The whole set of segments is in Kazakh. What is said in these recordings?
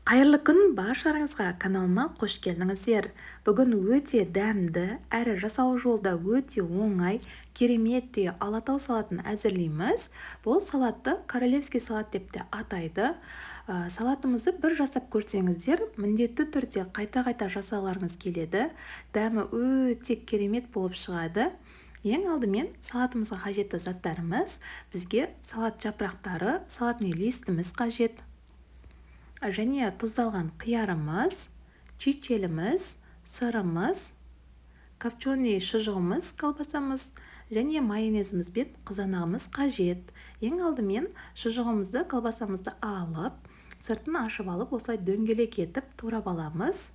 Қайырлы күн баршаларыңызға, каналыма қош келдіңіздер. Бүгін өте дәмді, әрі жасау жолы да өте оңай, кереметтей Алатау салатын әзірлейміз. Бұл салатты королевский салат деп те атайды. Салатымызды бір жасап көрсеңіздер, міндетті түрде қайта-қайта жасағыларыңыз келеді. Дәмі өте керемет болып шығады. Ең алдымен салатымызға қажетті заттарымыз, бізге салат жапырақтары, салатный листіміз қажет. Және тұздалған қиярымыз, чичеліміз, сырымыз, копченый шұжығымыз, колбасамыз және майонезіміз бен қызанағымыз қажет. Ең алдымен шұжығымызды, колбасамызды алып, сыртын ашып алып, осылай дөңгелек етіп турап аламыз.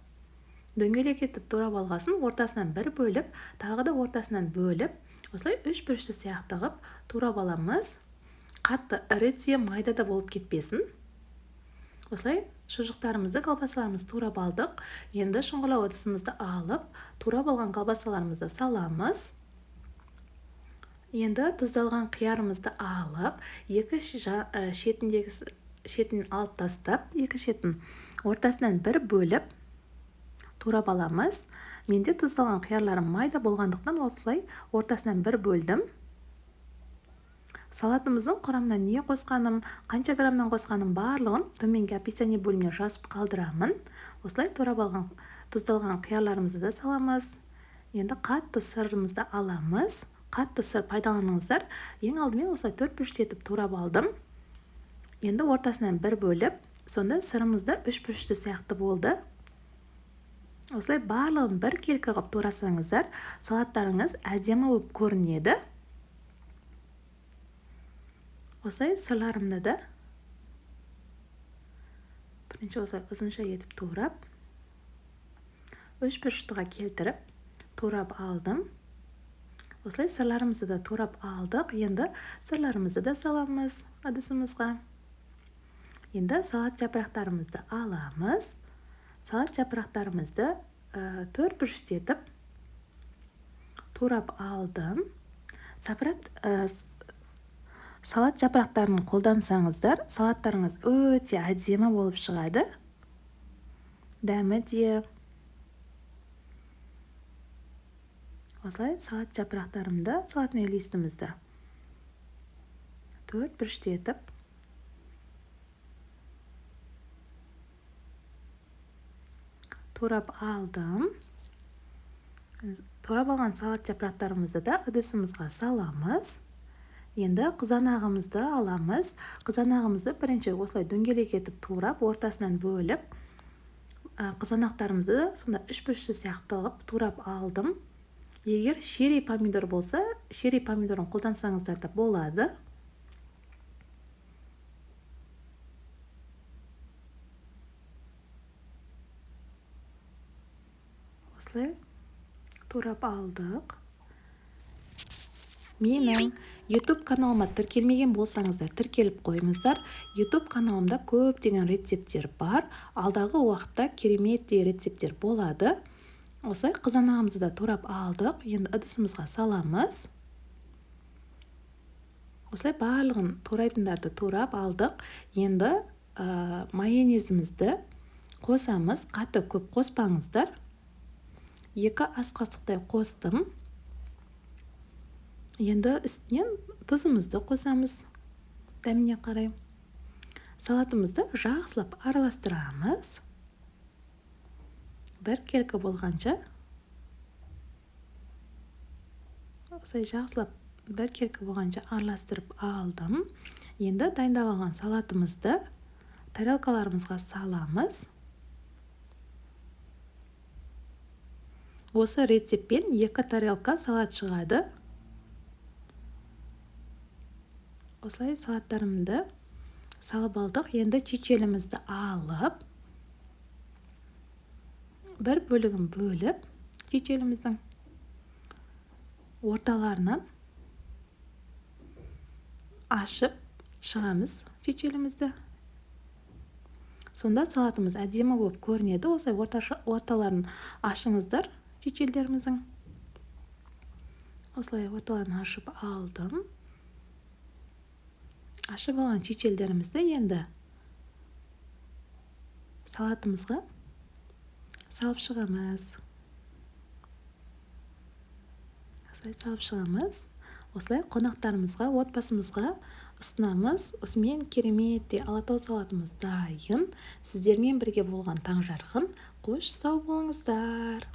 Дөңгелек етіп турап алғасын ортасынан бір бөліп, тағы да ортасынан бөліп, осылай үш бұрышты сияқты қылып турап аламыз. Қатты ірі де майда да болып кетпесін. Осылай шұжықтарымызды, колбасаларымызды турап алдық. Енді шұңғырлау ыдысымызды алып, турап алған колбасаларымызды саламыз. Енді тұздалған қиярымызды алып, екі шетін алып тастап, екі шетін ортасынан бір бөліп турап аламыз. Менде тұздалған қиярларым майда болғандықтан осылай ортасынан бір бөлдім. Салатымыздың құрамына не қосқаным, қанша граммнан қосқаным барлығын төменгі описание бөліміне жазып қалдырамын. Осылай турап алған тұздалған қиярларымызды да саламыз. Енді қатты сырымызды аламыз. Қатты сыр пайдаланыңыздар. Ең алдымен осылай төрт бұрышты етіп турап алдым. Енді ортасынан бір бөліп, сонда сырымыз да үш бұрышты сияқты болды. Осылай барлығын бір келкі қылып турасаңыздар, салаттарыңыз әдемі болып көрінеді. Осылай сырларымды да бірінші осылай ұзынша етіп турап, үш бұрыштыға келтіріп турап алдым. Осылай сырларымызды да турап алдық. Енді сырларымызды да саламыз ыдысымызға. Енді салат жапырақтарымызды аламыз. Салат жапырақтарымызды төрт бұрышты етіп турап алдым. Салат жапырақтарын қолдансаңыздар, салаттарыңыз өте әдемі болып шығады. Дәмі де. Осылай салат жапырақтарымды, салатный листімізді төрт бұрышты етіп турап алдым. Турап алған салат жапырақтарымызды да ыдысымызға саламыз. Енді қызанағымызды аламыз. Қызанағымызды бірінші осылай дөңгелек етіп турап, ортасынан бөліп, қызанақтарымызды сонда үш бұрышты сияқты қылып турап алдым. Егер шерри помидор болса, шерри помидорын қолдансаңыздар да болады. Осылай турап алдық. Менің YouTube каналыма тіркелмеген болсаңыздар, тіркеліп қойыңыздар. YouTube каналымда көптеген рецепттер бар. Алдағы уақытта кереметтей рецепттер болады. Осылай қызанағымызды да турап алдық. Енді ыдысымызға саламыз. Осылай барлығын турайтындарды турап алдық. Енді майонезімізді қосамыз. Қатты көп қоспаңыздар. 2 ас қасықтай қостым. Енді үстінен тұзымызды қосамыз, дәміне қарай. Салатымызды жақсылап араластырамыз. Бір келкі болғанша. Осылай жақсылап бір келкі болғанша араластырып алдым. Енді дайындап алған салатымызды тарелкаларымызға саламыз. Осы рецептпен 2 тарелка салат шығады. Осылай салаттарымды салып алдық. Енді чичелімізді алып, бір бөлігін бөліп, чичеліміздің орталарынан ашып шығамыз чичелімізді. Сонда салатымыз әдемі болып көрінеді. Осылай орталарын ашыңыздар чичелдеріміздің. Осылай орталарын ашып алдым. Ашып алған чичелдерімізді енді Салатымызға салып шығамыз. Осылай салып шығамыз. Осылай қонақтарымызға, отбасымызға ұсынамыз. Осымен кереметтей Алатау салатымыз дайын. Сіздермен бірге болған Таңжарқын. Қош, сау болыңыздар.